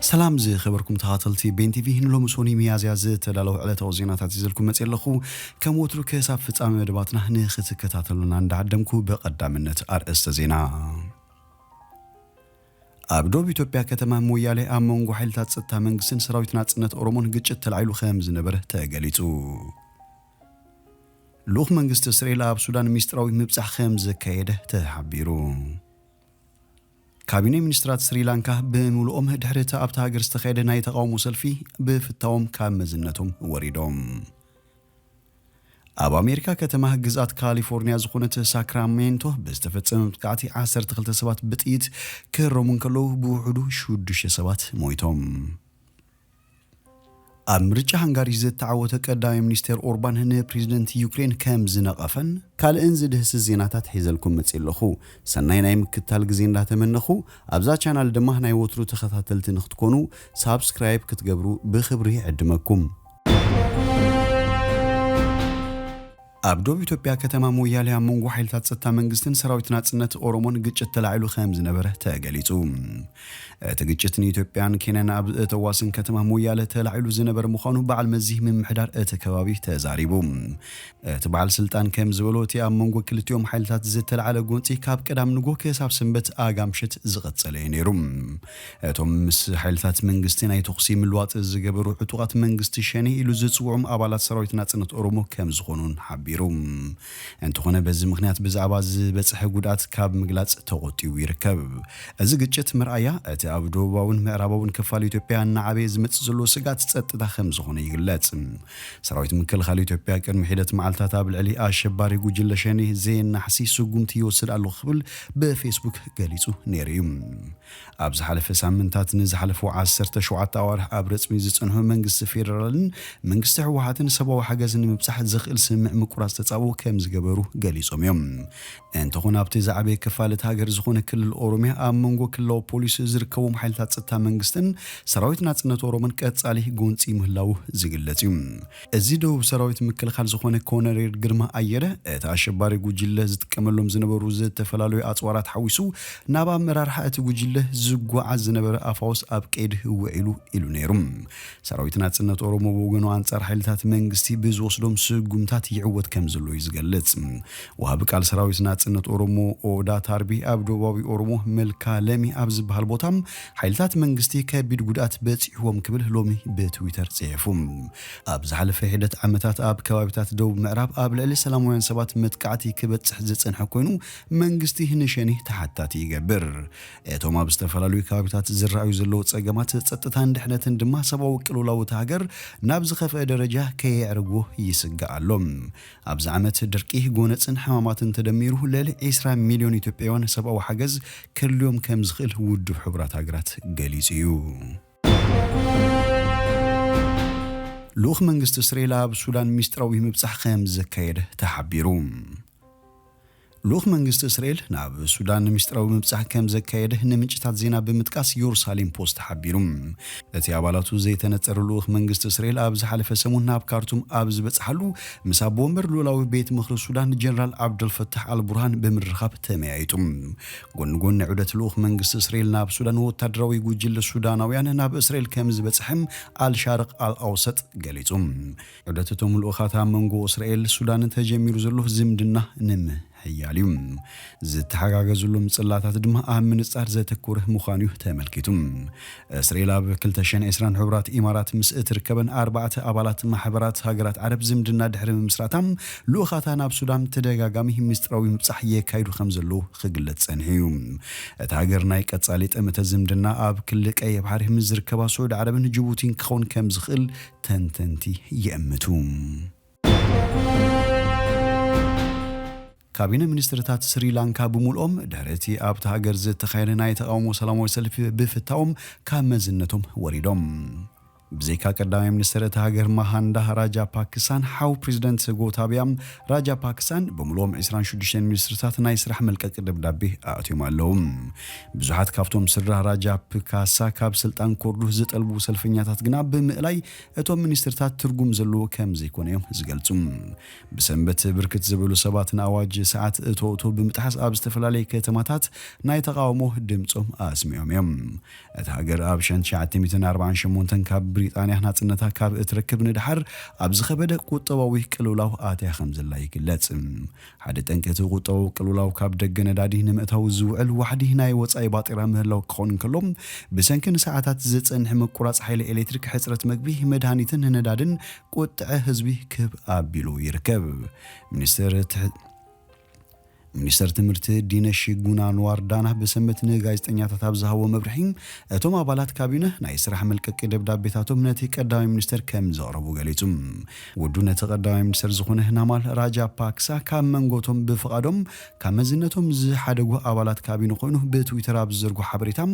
ሰላም ዝኸበርኩም ተኸታተልቲ ቤን ቲቪ፣ ንሎሚ ሶኒ ሚያዝያ ዝተዳለዉ ዕለታዊ ዜናታት ይዘልኩም መፅእ ኣለኹ። ከም ወትሩ ክሳብ ፍጻሜ መደባትና ንኽትከታተሉና እንዳዓደምኩ ብቐዳምነት ኣርእስተ ዜና። ኣብ ዶብ ኢትዮጵያ ከተማ ሞያሌ ኣብ መንጎ ሓይልታት ጸጥታ መንግስትን ሰራዊት ናጽነት ኦሮሞን ግጭት ተላዒሉ ከም ዝነበረ ተገሊጹ። ልኡኽ መንግስቲ እስራኤል ኣብ ሱዳን ሚስጥራዊ ምብጻሕ ከም ዘካየደ ተሓቢሩ። ካቢነ ሚኒስትራት ስሪላንካ ብምሉኦም ድሕሪ እቲ ኣብታ ሃገር ዝተኻየደ ናይ ተቓውሞ ሰልፊ ብፍታዎም ካብ መዝነቶም ወሪዶም። ኣብ ኣሜሪካ ከተማ ግዝኣት ካሊፎርኒያ ዝኾነት ሳክራሜንቶ ብዝተፈጸመ መጥቃዕቲ ዓሰርተ ክልተ ሰባት ብጥይት ክህረሙ እንከለዉ ብውሕዱ ሽዱሽተ ሰባት ሞይቶም። ኣብ ምርጫ ሃንጋሪ ዝተዓወተ ቀዳማይ ሚኒስቴር ኦርባን ንፕሬዚደንት ዩክሬን ከም ዝነቐፈን ካልእን ዝድህስስ ዜናታት ሒዘልኩም መፅእ ኣለኹ። ሰናይ ናይ ምክታል ግዜ እንዳተመነኹ ኣብዛ ቻናል ድማ ናይ ወትሩ ተኸታተልቲ ንክትኮኑ ሳብስክራይብ ክትገብሩ ብኽብሪ ይዕድመኩም። ኣብ ዶብ ኢትዮጵያ ከተማ ሞያሌ ኣብ መንጎ ሓይልታት ጸጥታ መንግስትን ሰራዊት ናጽነት ኦሮሞን ግጭት ተላዒሉ ከም ዝነበረ ተገሊጹ። እቲ ግጭት ንኢትዮጵያን ኬንያን ኣብ እተዋስን ከተማ ሞያሌ ተላዒሉ ዝነበረ ምዃኑ በዓል መዚ ምምሕዳር እቲ ከባቢ ተዛሪቡ። እቲ በዓል ስልጣን ከም ዝበሎ እቲ ኣብ መንጎ ክልቲኦም ሓይልታት ዝተላዓለ ጎንጺ ካብ ቀዳም ንጎ ክሳብ ሰንበት ኣጋ ምሽት ዝቐጸለ እዩ ነይሩ። እቶም ምስ ሓይልታት መንግስቲ ናይ ተኹሲ ምልዋጥ ዝገበሩ ዕጡቓት መንግስቲ ሸኔ ኢሉ ዝጽውዖም ኣባላት ሰራዊት ናጽነት ኦሮሞ ከም ዝኾኑን ሓቢሩ። እንተኾነ በዚ ምኽንያት ብዛዕባ ዝበጽሐ ጉድኣት ካብ ምግላጽ ተቖጢቡ ይርከብ። እዚ ግጭት መርኣያ እቲ ኣብ ደቡባውን ምዕራባውን ክፋል ኢትዮጵያ እናዓበየ ዝመጽእ ዘሎ ስጋት ጸጥታ ከም ዝኾነ ይግለጽ። ሰራዊት ምክልኻል ኢትዮጵያ ቅድሚ ሒደት መዓልታት ኣብ ልዕሊ ኣሸባሪ ጉጅለ ሸኔ ዘየናሕሲ ስጉምቲ ይወስድ ኣለኹ ክብል ብፌስቡክ ገሊጹ ነይሩ እዩ። ኣብ ዝሓለፈ ሳምንታት ንዝሓለፉ ዓሰርተ ሸውዓተ ኣዋርሕ ኣብ ረጽሚ ዝጸንሑ መንግስቲ ፌደራልን መንግስቲ ህወሓትን ሰብኣዊ ሓገዝ ንምብጻሕ ዘኽእል ስምምዕ ምቁራጽ ተጻብኦ ከም ዝገበሩ ገሊጾም እዮም። እንተኾነ ኣብቲ ዝዓበየ ክፋል እቲ ሃገር ዝኾነ ክልል ኦሮሚያ ኣብ መንጎ ክልላዊ ፖሊስ ዝርከቦም ሓይልታት ጸጥታ መንግስትን ሰራዊት ናጽነት ኦሮሞን ቀጻሊ ጎንጺ ምህላዉ ዝግለጽ እዩ። እዚ ደቡብ ሰራዊት ምክልኻል ዝኾነ ኮነሬል ግርማ ኣየለ እቲ ኣሸባሪ ጉጅለ ዝጥቀመሎም ዝነበሩ ዝተፈላለዩ ኣጽዋራት ሓዊሱ ናብ ኣመራርሓ እቲ ጉጅለ ዝጓዓዝ ዝነበረ ኣፋውስ ኣብ ቀይዲ ውዒሉ ኢሉ ነይሩ። ሰራዊት ናጽነት ኦሮሞ ብወገኑ ኣንጻር ሓይልታት መንግስቲ ብዝወስዶም ስጉምታት ይዕወት ከም ዘሎ እዩ ዝገልጽ። ወሃቢ ቃል ሰራዊት ናጽነት ኦሮሞ ኦዳ ታርቢ ኣብ ደቡባዊ ኦሮሞ መልካ ለሚ ኣብ ዝበሃል ቦታ ሓይልታት መንግስቲ ከቢድ ጉድኣት በጺሕዎም ክብል ሎሚ ብትዊተር ጽሒፉ። ኣብ ዝሓለፈ ሒደት ዓመታት ኣብ ከባቢታት ደቡብ ምዕራብ ኣብ ልዕሊ ሰላማውያን ሰባት መጥቃዕቲ ክበጽሕ ዝጸንሐ ኮይኑ መንግስቲ ንሸኔ ተሓታቲ ይገብር። እቶም ኣብ ዝተፈላለዩ ከባቢታት ዝረኣዩ ዘለዉ ጸገማት ጸጥታን ድሕነትን ድማ ሰብኣዊ ቅልውላው እታ ሃገር ናብ ዝኸፍአ ደረጃ ከየዕርጎ ይስጋእ ኣሎ። ኣብዚ ዓመት ድርቂ፣ ጎነጽን ሕማማትን ተደሚሩ ልዕሊ ዕስራ ሚልዮን ኢትዮጵያውያን ሰብኣዊ ሓገዝ ከድልዮም ከም ዝኽእል ውድብ ሕቡራት ሃገራት ገሊጹ እዩ። ልኡኽ መንግስቲ እስራኤል ኣብ ሱዳን ሚስጥራዊ ምብጻሕ ከም ዘካየደ ተሓቢሩ። ልኡኽ መንግስቲ እስራኤል ናብ ሱዳን ሚስጥራዊ ምብጻሕ ከም ዘካየደ ንምንጭታት ዜና ብምጥቃስ የሩሳሌም ፖስት ሓቢሩ። እቲ ኣባላቱ ዘይተነጸረ ልኡኽ መንግስቲ እስራኤል ኣብ ዝሓለፈ ሰሙን ናብ ካርቱም ኣብ ዝበጽሓሉ ምስ ኣቦ ወንበር ልኡላዊ ቤት ምኽሪ ሱዳን ጀነራል ዓብደልፈታሕ ኣልቡርሃን ብምርኻብ ተመያይጡ። ጎኒ ጎኒ ዑደት ልኡኽ መንግስቲ እስራኤል ናብ ሱዳን ወታደራዊ ጉጅለ ሱዳናውያን ናብ እስራኤል ከም ዝበጽሐም ኣልሻርቕ ኣልኣውሰጥ ገሊጹ። ዑደት እቶም ልኡኻት ኣብ መንጎ እስራኤል ሱዳንን ተጀሚሩ ዘሎ ዝምድና ንምሕያል እዩ። ዝተሓጋገዝሎም ጽላታት ድማ ኣብ ምንጻር ዘተኮረ ምዃኑ እዩ ተመልኪቱ። እስራኤል ኣብ ክልተ ሽሕን ዕስራን ሕቡራት ኢማራት ምስ እትርከበን ኣርባዕተ ኣባላት ማሕበራት ሃገራት ዓረብ ዝምድና ድሕሪ ምምስራታ ልኡኻታ ናብ ሱዳን ተደጋጋሚ ምስጢራዊ ምብጻሕ የካይዱ ከም ዘለዉ ክግለጽ ጸኒሑ እዩ። እታ ሃገር ናይ ቀጻሊ ጠመተ ዝምድና ኣብ ክሊ ቀይሕ ባሕሪ ምስ ዝርከባ ስዑዲ ዓረብን ጅቡቲን ክኸውን ከም ዝኽእል ተንተንቲ ይእምቱ። ካቢነ ሚኒስትርታት ስሪላንካ ብምልኦም ድሕሪ እቲ ኣብታ ሃገር ዝተኻየደ ናይ ተቓውሞ ሰላማዊ ሰልፊ ብፍታዎም ካብ መዝነቶም ወሪዶም። ብዘይካ ቀዳማይ ሚኒስትር እታ ሃገር ማሃንዳ ራጃ ፓክሳን ሓው ፕሬዚደንት ጎታቢያ ራጃ ፓክሳን ብምሉኦም ዕስራን ሽዱሽተን ሚኒስትርታት ናይ ስራሕ መልቀቂ ደብዳቤ ኣእትዮም ኣለዉ። ብዙሓት ካብቶም ስድራ ራጃ ፕካሳ ካብ ስልጣን ኮርዱ ዝጠልቡ ሰልፈኛታት ግና ብምእላይ እቶም ሚኒስትርታት ትርጉም ዘለዎ ከም ዘይኮነ እዮም ዝገልጹ። ብሰንበት ብርክት ዝበሉ ሰባት ንኣዋጅ ሰዓት እቶ እቶ ብምጥሓስ ኣብ ዝተፈላለየ ከተማታት ናይ ተቓውሞ ድምጾም ኣስሚዖም እዮም። እታ ሃገር ኣብ ሸንሸዓተ ሚእትን ኣርባዓን ሸሞንተን ካብ ብሪጣንያ ናጽነታ ካብ እትረክብ ንድሓር ኣብ ዝኸበደ ቁጠባዊ ቅልውላው ኣትያ ከም ዘላ ይግለጽ። ሓደ ጠንቂ እቲ ቁጠባዊ ቅልውላው ካብ ደገ ነዳዲ ንምእታው ዝውዕል ዋሕዲ ናይ ወጻኢ ባጤራ ምህላው ክኸውን እንከሎ፣ ብሰንኪ ንሰዓታት ዝጸንሕ ምቁራጽ ሓይሊ ኤሌክትሪክ፣ ሕጽረት መግቢ፣ መድሃኒትን ነዳድን ቁጥዐ ህዝቢ ክብ ኣቢሉ ይርከብ። ሚኒስትር ትሕ- ሚኒስተር ትምህርቲ ዲነሺ ጉናንዋርዳና ብሰንበት ንጋዜጠኛታት ኣብ ዝሃቦ መብርሒ፣ እቶም ኣባላት ካቢነ ናይ ስራሕ መልቀቂ ደብዳቤታቶም ነቲ ቀዳማይ ሚኒስተር ከም ዘቕረቡ ገሊጹ። ወዱ ነቲ ቀዳማይ ሚኒስተር ዝኾነ ናማል ራጃ ፓክሳ ካብ መንጎቶም ብፍቓዶም ካብ መዝነቶም ዝሓደጉ ኣባላት ካቢነ ኮይኑ ብትዊተር ኣብ ዝዘርጎ ሓበሬታ፣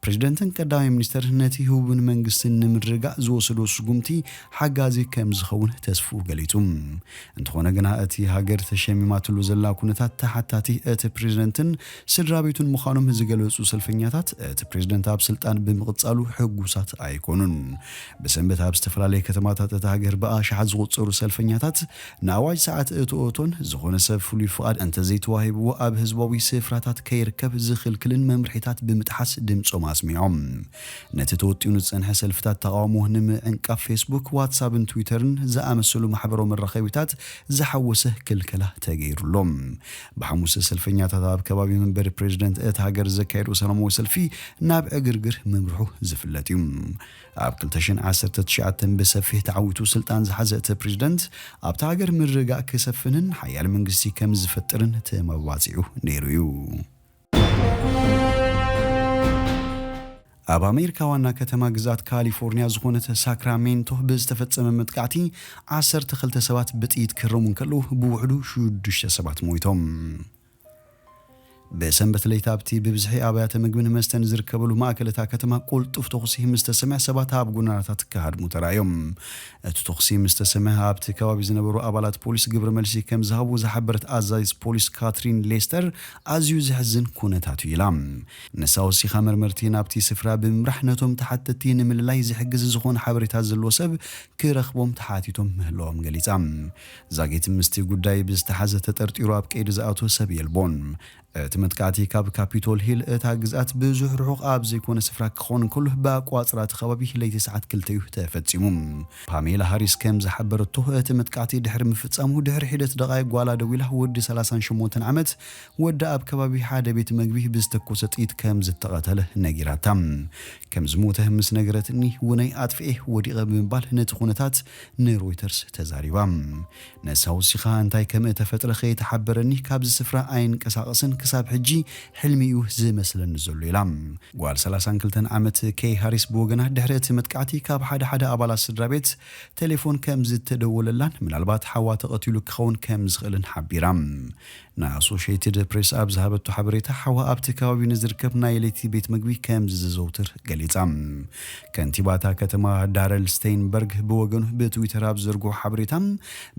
ፕሬዚደንትን ቀዳማይ ሚኒስተር ነቲ ህቡብን መንግስትን ንምርግጋእ ዝወሰዶ ስጉምቲ ሓጋዚ ከም ዝኸውን ተስፍኡ ገሊጹ። እንተኾነ ግና እቲ ሃገር ተሸሚማትሉ ዘላ ኩነታት ተሓታቲ እቲ ፕሬዚደንትን ስድራ ቤቱን ምዃኖም ዝገለጹ ሰልፈኛታት፣ እቲ ፕሬዚደንት ኣብ ስልጣን ብምቕጻሉ ሕጉሳት ኣይኮኑን። ብሰንበት ኣብ ዝተፈላለየ ከተማታት እታ ሃገር ብኣሽሓት ዝቑጸሩ ሰልፈኛታት ንኣዋጅ ሰዓት እቶ እቶን ዝኾነ ሰብ ፍሉይ ፍቓድ እንተዘይተዋሂብዎ ኣብ ህዝባዊ ስፍራታት ከይርከብ ዝኽልክልን መምርሒታት ብምጥሓስ ድምጾም ኣስሚዖም። ነቲ ተወጢኑ ዝጸንሐ ሰልፍታት ተቓውሞ ንምዕንቃፍ ፌስቡክ፣ ዋትሳፕን ትዊተርን ዝኣመሰሉ ማሕበራዊ መራኸቢታት ዝሓወሰ ክልከላ ተገይሩሎም። ብሓሙስ ሰልፈኛታት ኣብ ከባቢ መንበሪ ፕሬዚደንት እታ ሃገር ዘካየዱ ሰላማዊ ሰልፊ ናብ ዕግርግር ምምርሑ ዝፍለጥ እዩ። ኣብ ክልተ ሽሕን ዓሰርተ ትሽዓተን ብሰፊሕ ተዓዊቱ ስልጣን ዝሓዘ እቲ ፕሬዚደንት ኣብታ ሃገር ምርግጋእ ክሰፍንን ሓያል መንግስቲ ከም ዝፈጥርን ተመባጺዑ ነይሩ እዩ። ኣብ ኣሜሪካ ዋና ከተማ ግዝኣት ካሊፎርኒያ ዝኾነት ሳክራሜንቶ ብዝተፈጸመ መጥቃዕቲ ዓሰርተ ክልተ ሰባት ብጥይት ክረሙ እንከለዉ ብውሕዱ ሽዱሽተ ሰባት ሞይቶም። ብሰንበት ለይቲ ኣብቲ ብብዝሒ ኣብያተ ምግብን መስተን ዝርከበሉ ማእከል እታ ከተማ ቁልጡፍ ተኹሲ ምስ ተሰምዐ ሰባት ኣብ ጎደናታት ክሃድሙ ተራእዮም። እቲ ተኹሲ ምስ ተሰምዐ ኣብቲ ከባቢ ዝነበሩ ኣባላት ፖሊስ ግብረ መልሲ ከም ዝሃቡ ዝሓበረት ኣዛዚት ፖሊስ ካትሪን ሌስተር ኣዝዩ ዘሕዝን ኩነታት እዩ ኢላ። ንሳ ወሲኻ መርመርቲ ናብቲ ስፍራ ብምምራሕ ነቶም ተሓተቲ ንምልላይ ዝሕግዝ ዝኾነ ሓበሬታ ዘለዎ ሰብ ክረኽቦም ተሓቲቶም ምህላዎም ገሊጻ። ዛጊት ምስቲ ጉዳይ ብዝተሓዘ ተጠርጢሩ ኣብ ቀይዲ ዝኣተወ ሰብ የልቦን። እቲ መጥቃዕቲ ካብ ካፒቶል ሂል እታ ግዝኣት ብዙሕ ርሑቕ ኣብ ዘይኮነ ስፍራ ክኸውን እንከሎ ብኣቋጽራ እቲ ከባቢ ለይቲ ሰዓት ክልተ እዩ ተፈጺሙ። ፓሜላ ሃሪስ ከም ዝሓበረቶ እቲ መጥቃዕቲ ድሕሪ ምፍጻሙ ድሕሪ ሒደት ደቓይቕ ጓላ ደዊላ ወዲ ሰላሳን ሸሞንተን ዓመት ወዲ ኣብ ከባቢ ሓደ ቤት መግቢ ብዝተኮሰ ጥይት ከም ዝተቐተለ ነጊራታ። ከም ዝሞተ ምስ ነገረትኒ ውነይ ኣጥፍኤ ወዲቐ ብምባል ነቲ ኩነታት ንሮይተርስ ተዛሪባ። ነሳ ወሲኻ እንታይ ከም እተፈጥረ ከይተሓበረኒ ካብዚ ስፍራ ኣይንቀሳቐስን ክሳብ ሕጂ ሕልሚ እዩ ዝመስለኒ ዘሎ ኢላ። ጓል ሰላሳን ክልተን ዓመት ኬይ ሃሪስ ብወገና ድሕሪ እቲ መጥቃዕቲ ካብ ሓደ ሓደ ኣባላት ስድራ ቤት ቴሌፎን ከም ዝተደወለላን ምናልባት ሓዋ ተቐቲሉ ክኸውን ከም ዝኽእልን ሓቢራ። ንኣሶሽየትድ ፕሬስ ኣብ ዝሃበቶ ሓበሬታ ሓዋ ኣብቲ ከባቢ ንዝርከብ ናይ ለይቲ ቤት መግቢ ከም ዝዘውትር ገሊጻ። ከንቲባ እታ ከተማ ዳረል ስቴይንበርግ ብወገኑ ብትዊተር ኣብ ዘርግሖ ሓበሬታ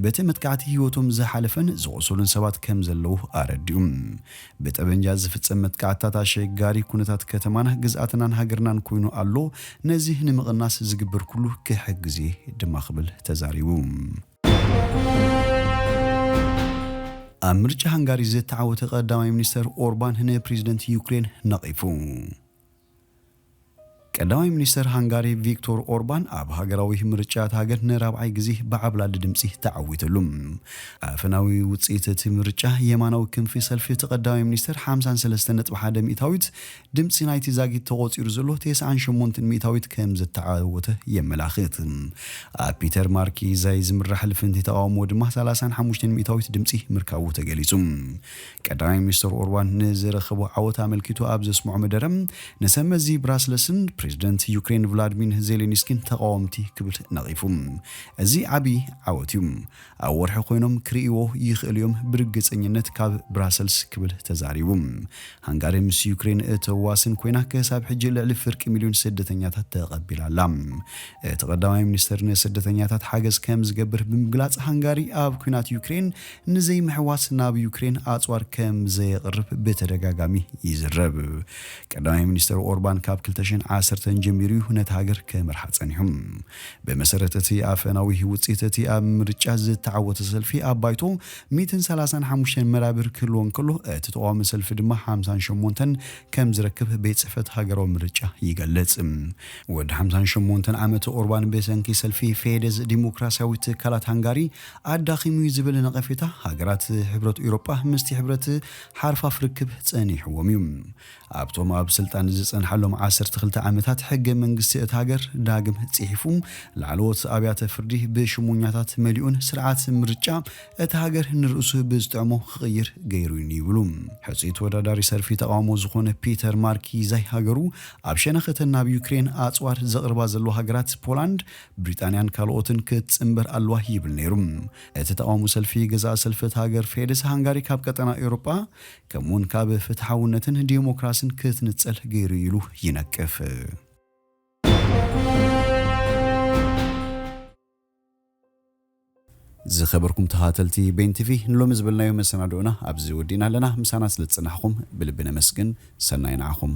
በቲ መጥቃዕቲ ህይወቶም ዝሓለፈን ዝቖሰሉን ሰባት ከም ዘለዉ ኣረዲኡ። ብጠበንጃ ዝፍጸም መጥቃዕትታት ኣሸጋሪ ኩነታት ከተማና ግዝኣትናን ሃገርናን ኮይኑ ኣሎ። ነዚ ንምቕናስ ዝግበር ኩሉ ክሕግዝ እየ ድማ ክብል ተዛሪቡ። ኣብ ምርጫ ሃንጋሪ ዝተዓወተ ቀዳማይ ሚኒስተር ኦርባን ንፕሬዚደንት ዩክሬን ነቒፉ። ቀዳማይ ሚኒስተር ሃንጋሪ ቪክቶር ኦርባን ኣብ ሃገራዊ ምርጫ እታ ሃገር ንራብዓይ ግዜ ብዓብላሊ ድምጺ ተዓዊትሉ። ኣፈናዊ ውጽኢት እቲ ምርጫ የማናዊ ክንፊ ሰልፊ እቲ ቀዳማይ ሚኒስተር ሓምሳን ሰለስተን ነጥቢ ሓደ ሚእታዊት ድምጺ ናይቲ ዛጊት ተቖጺሩ ዘሎ ተስዓን ሸሞንተን ሚእታዊት ከም ዝተዓወተ የመላኽት። ኣብ ፒተር ማርኪዛይ ዝምራሕ ልፍንቲ ተቓውሞ ድማ ሰላሳን ሓሙሽተን ሚእታዊት ድምጺ ምርካቡ ተገሊጹ። ቀዳማይ ሚኒስተር ኦርባን ንዝረኸቦ ዓወት ኣመልኪቱ ኣብ ዘስምዖ መደረ፣ ንሰብ መዚ ብራስለስን ፕሬዝደንት ዩክሬን ቭላድሚር ዜሌንስኪን ተቓወምቲ ክብል ነቒፉ። እዚ ዓቢ ዓወት እዩ። ኣብ ወርሒ ኮይኖም ክርእይዎ ይኽእሉ እዮም፣ ብርግጸኝነት ካብ ብራሰልስ ክብል ተዛሪቡ። ሃንጋሪ ምስ ዩክሬን እተዋስን ኮይና ክሳብ ሕጂ ልዕሊ ፍርቂ ሚልዮን ስደተኛታት ተቐቢላ ኣላ። እቲ ቀዳማይ ሚኒስተር ንስደተኛታት ሓገዝ ከም ዝገብር ብምግላጽ ሃንጋሪ ኣብ ኲናት ዩክሬን ንዘይምሕዋስ ናብ ዩክሬን ኣጽዋር ከም ዘየቕርብ ብተደጋጋሚ ይዝረብ። ቀዳማይ ሚኒስተር ኦርባን ካብ ክልተ ሽሕን ዓሰርተን ጀሚሩ እዩ ነቲ ሃገር ክመርሓ ጸኒሑ። ብመሰረት እቲ ኣፈናዊ ውጽኢት እቲ ኣብ ምርጫ ዝተዓወተ ሰልፊ ኣብ ባይቶ ሚእትን ሰላሳን ሓሙሽተን መራብር ክህልዎ እንከሎ እቲ ተቓዋሚ ሰልፊ ድማ ሓምሳን ሸሞንተን ከም ዝረክብ ቤት ጽሕፈት ሃገራዊ ምርጫ ይገልጽ። ወዲ ሓምሳን ሸሞንተን ዓመት ኦርባን ብሰንኪ ሰልፊ ፌደዝ ዲሞክራሲያዊ ትካላት ሃንጋሪ ኣዳኺሙ እዩ ዝብል ነቐፌታ ሃገራት ሕብረት ኤውሮጳ ምስቲ ሕብረት ሓርፋፍ ርክብ ጸኒሕዎም እዩ። ኣብቶም ኣብ ስልጣን ዝጸንሓሎም ዓሰርተ ክልተ ዓመታት ሕገ መንግስቲ እቲ ሃገር ዳግም ጽሒፉ፣ ላዕለዎት ኣብያተ ፍርዲ ብሽሙኛታት መሊኡን ስርዓት ምርጫ እቲ ሃገር ንርእሱ ብዝጥዕሞ ክቕይር ገይሩ ይብሉ። ሕጹይ ተወዳዳሪ ሰልፊ ተቓውሞ ዝኾነ ፒተር ማርኪዛይ ሃገሩ ኣብ ሸነኸተን ናብ ዩክሬን ኣጽዋር ዘቕርባ ዘለዋ ሃገራት ፖላንድ፣ ብሪጣንያን ካልኦትን ክትጽንበር ኣለዋ ይብል ነይሩ። እቲ ተቓውሞ ሰልፊ ገዛእ ሰልፊ እቲ ሃገር ፌደስ ሃንጋሪ ካብ ቀጠና ኤውሮጳ ከምኡውን ካብ ፍትሓውነትን ዲሞክራስን ክትንጸል ገይሩ ኢሉ ይነቅፍ። ዝኸበርኩም ተኸታተልቲ ቤን ቲቪ፣ ንሎሚ ዝበልናዮ መሰናድኦና ኣብዚ ወዲእና ኣለና። ምሳና ስለ ዝጸናሕኩም ብልቢ ነመስግን። ሰናይ ንዓኹም።